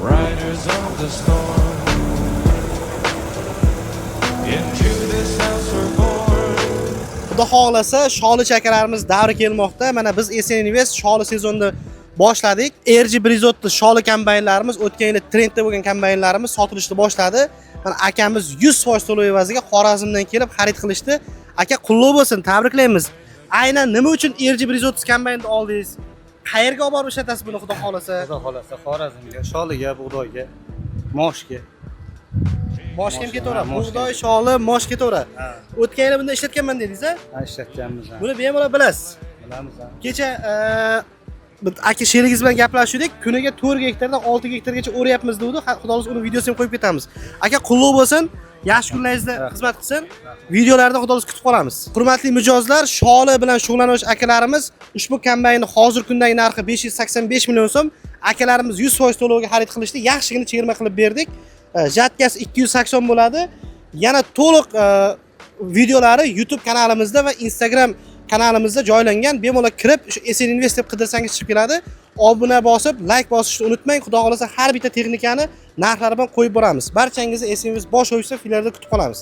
Riders on the storm. Into this house we're born. Xudo xohlasa, sholi chakalarimiz davri kelmoqda. Mana biz SN Invest sholi sezonni boshladik. RG 130 sholi kombaynlarimiz, o'tgan yili trendda bo'lgan kombaynlarimiz sotilishni boshladi. Mana akamiz 100% to'lov evaziga Xorazmdan kelib xarid qilishdi. Aka, qulluq bo'lsin, tabriklaymiz. Aynan nima uchun RG 130 kombaynni oldingiz? Qayerga olib borib ishlatasiz buni, xudo xohlasa? Xudo xohlasa, Xorazmga, sholiga, bug'doyga, moshga. Moshga ham ketaveradi. Moshga. Bug'doy, sholi, mosh ketaveradi. Ha, O'tgan yili bunda ishlatganman dedingiz, a? ha, ishlatganmiz. Ha. Buni bemalol bilasiz. Bilamiz. Ha. Kecha bir aka sherigingiz bilan gaplashuvdik. Kuniga 4 gektardan 6 gektargacha o'ryapmiz degandi. Xudo xohlasa, uni videosini ham qo'yib ketamiz. Aka, qulluq bo'lsin. Yaxshi kunlaringizda xizmat qilsin. Videolarda, xudo xohlasa, kutib qolamiz. Hurmatli mijozlar, sholi bilan shug'ullanuvchi akalarimiz, ushbu kombaynni hozir kundagi narxi 585 million so'm. Akalarimiz 100% to'lovga xarid qilishdi. Yaxshigina chegirma qilib berdik. Жатка si 280 bo'ladi. Yana to'liq videolari YouTube kanalimizda va Instagram kanalimizda joylangan. Bemalol kirib, shu SN Invest deb qidirsangiz chiqib keladi. Obuna bosib, like bosishni unutmang. Xudo xohlasa, har bitta texnikani narxlari bilan qo'yib boramiz. Barchangizni SN Invest bosh ofisi filialida kutib qolamiz.